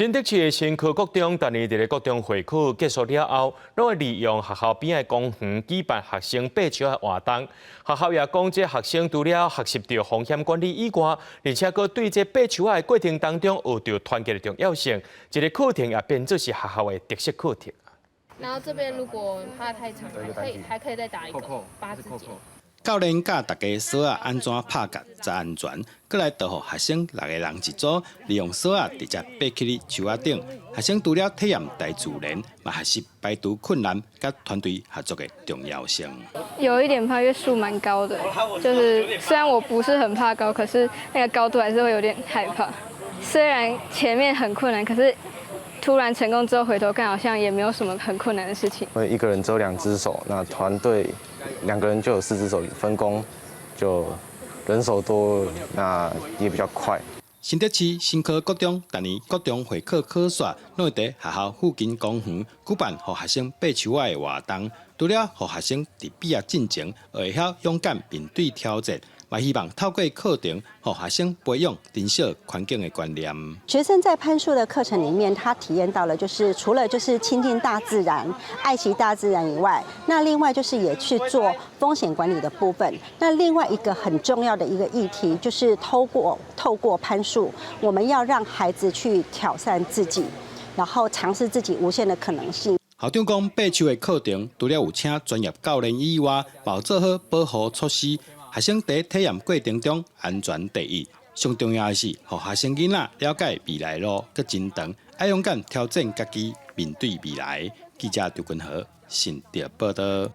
新竹市的新科國中，逐年佇咧國中會考結束了後，攏會利用學校邊仔的公園舉辦學生爬樹的活動。學校也講，這學生除了學習著風險管理以外，而且閣對這爬樹仔的過程當中學著團結的重要性。這個課程也變做是學校的特色課程。然後這邊如果怕太長，還可以再打一個八字結。教練教大家索仔按怎拍結才安全，閣來導予學生六個人一組，利用索仔直接爬起樹仔頂。學生除了體驗大自然，嘛學習排除困難佮團隊合作的重要性。有一點怕，因為樹蠻高的，就是雖然我不是很怕高，可是那個高度還是會有點害怕。雖然前面很困難，可是突然成功之後回頭看，好像也沒有什麼很困難的事情。因為一個人只有兩隻手，那團隊兩個人就有四隻手，分工就人手多，那也比較快。新竹市新科國中逐年國中會考考煞，攏會佇學校附近公園舉辦予學生爬樹仔的活動。除了予學生佇畢業進前會曉勇敢面對挑戰，嘛希望透過課程，予學生培養珍惜環境的觀念。學生在攀樹的課程裡面，他體驗到了，就是除了就是親近大自然、愛惜大自然以外，那另外就是也去做風險管理的部分。那另外一個很重要的一個議題，就是透過攀樹，我們要讓孩子去挑戰自己，然後嘗試自己無限的可能性。校長講，爬樹的課程除了有請專業教練以外，嘛有做好保護措施，學生佇體驗過程中安全第一。上重要的是，予學生囡仔了解未來路閣真長，愛勇敢挑戰家己，面對未來。記者張君和新竹報導。